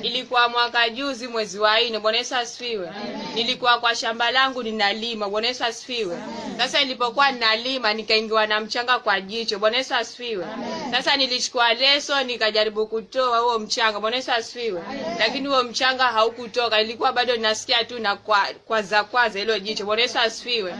Ilikuwa mwaka juzi mwezi wa 4. Bwana Yesu asifiwe. Nilikuwa kwa shamba langu ninalima. Bwana Yesu asifiwe. Sasa nilipokuwa ninalima nikaingiwa na mchanga kwa jicho. Bwana Yesu asifiwe. Sasa nilichukua leso nikajaribu kutoa huo mchanga. Bwana Yesu asifiwe. Lakini huo mchanga haukutoka. Ilikuwa bado nasikia tu na kwa kwaza kwaza hilo jicho. Bwana Yesu asifiwe.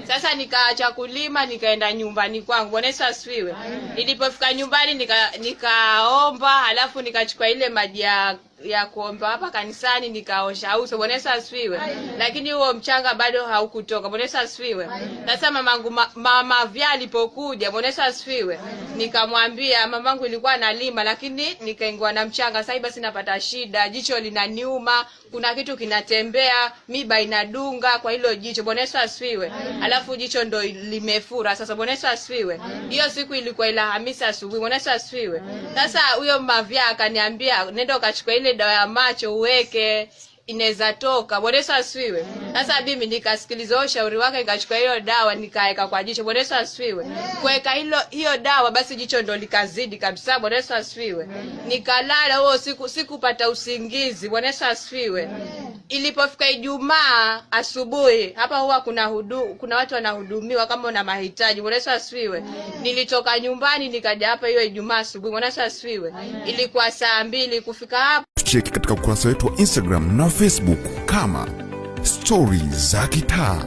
Sasa nikaacha kulima nikaenda nyumbani kwangu. Bwana Yesu asifiwe. Nilipofika nyumbani nikaomba, halafu nikachukua ile maji ya kuomba hapa kanisani nikaosha uso. Bwana Yesu asifiwe. Lakini huo mchanga bado haukutoka. Bwana Yesu asifiwe. Sasa mamangu mama Vya alipokuja, Bwana Yesu asifiwe, nikamwambia mamangu ilikuwa nalima lakini nikaingiwa na mchanga. Sasa basi napata shida, jicho linaniuma, kuna kitu kinatembea, miba inadunga kwa hilo jicho. Bwana Yesu asifiwe. Alafu jicho ndo limefura sasa. Bwana Yesu asifiwe. Hiyo siku ilikuwa Alhamisi asubuhi. Bwana Yesu asifiwe. Sasa huyo Mavya akaniambia nenda ukachukua ile dawa ya macho uweke, inaweza toka. Bwana Yesu asifiwe. Sasa mimi nikasikiliza ushauri wake, nikachukua hiyo dawa nikaeka kwa jicho. Bwana Yesu asifiwe. Kuweka hiyo dawa, basi jicho ndo likazidi kabisa. Bwana Yesu asifiwe. Nikalala huo siku, sikupata usingizi. Bwana Yesu asifiwe. Ilipofika Ijumaa asubuhi, hapa huwa kuna watu wanahudumiwa kama una mahitaji. Bwana Yesu asifiwe. Nilitoka nyumbani nikaja hapa hiyo Ijumaa asubuhi. Bwana Yesu asifiwe. Ilikuwa saa 2 kufika hapa. Tucheki katika ukurasa wetu wa Instagram na Facebook kama Stori za Kitaa.